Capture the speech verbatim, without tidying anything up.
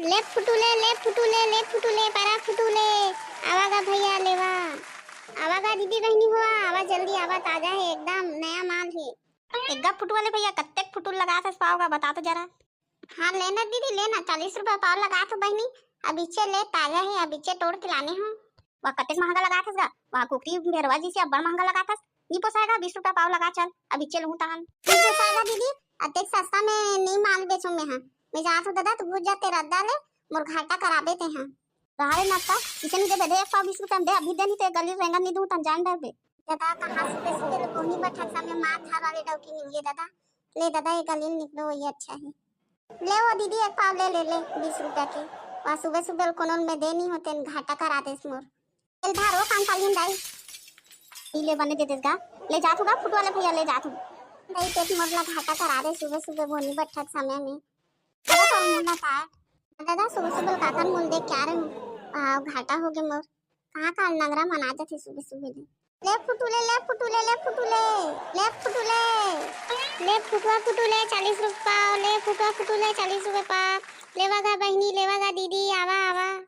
ले फुटू ले, ले फुटू ले, ले फुटू ले, परा फुटू ले। आवा गा भैया लेवा। आवा गा दीदी बहिनी हो, आवा जल्दी आवा, ताजा हे एकदम, नया माल हे। एक गा फुटू वाले भैया, कत्तेक फुटू लगाथस पाव गा, बता तो जरा। हाँ, ले ना दीदी, ले ना, चालीस रुपया पाव लगाथों बहिनी। अबिच्चे ले, ताजा हे, अबिच्चे तोड़ के लाने हों। वाह, कत्तेक महंगा लगाथस गा, वाह, कुकरी भेरवा जइसे अब्बड़ महंगा लगाथस। नी पोसाय गा, बीस रुपया पाव लगा चल, अबिच्चे लूहूं तहन। नी पोसाय गा दीदी, अतेक सस्ता में नी माल बेचों मैं हा। मैं जात हों ददा, तैं भूज जा तें रद्दा ले, मोर घाटा कराबे तें हा। रहा रे नक्का, इसे नी देबे, दे एक पाव बीस रुपया में दे, अभी दे, नी तो ए गली रेंगन नी दूं, तहन जान डरबे। ददा, कहाँ सुबह सुबह ले बोहनी बइठत समे मार धार वाले डौकी मिल गे ददा। ले ददा, ए गली ले निकलो, वही अच्छा हे। ले वो दीदी, एक पाव ले, ले, ले, बीस रुपया के। वाह, सुबह सुबह ले कोनो ल मैं दे नी हों, तेन घाटा करा देस मोर। ले धार वो कान पालिन दाई। ई ले बने दे देस गा। ले जात हों गा, फुटू वाले भैया, ले जात हों। दाई, तें मोर ला घाटा करा दे सुबह सुबह बोहनी बइठत समे में। चलो तो मुन्ना तार। ददा, सुबह सुबह ले काकर मुँह ल देख के आ रहे हों। वाह, घाटा होगे मोर। कहाँ का नंगरा मन आ जाथे सुबह सुबह ले। ले फुटू ले, ले फुटू ले, ले फुटू ले, ले फुटू ले। ले फुटुआ फुटू ले, चालीस रुपया पाव, ले फुटुआ फुटू ले, चालीस रुपया पाव। लेवा गा बहिनी, लेवा गा दीदी, आवा, आवा।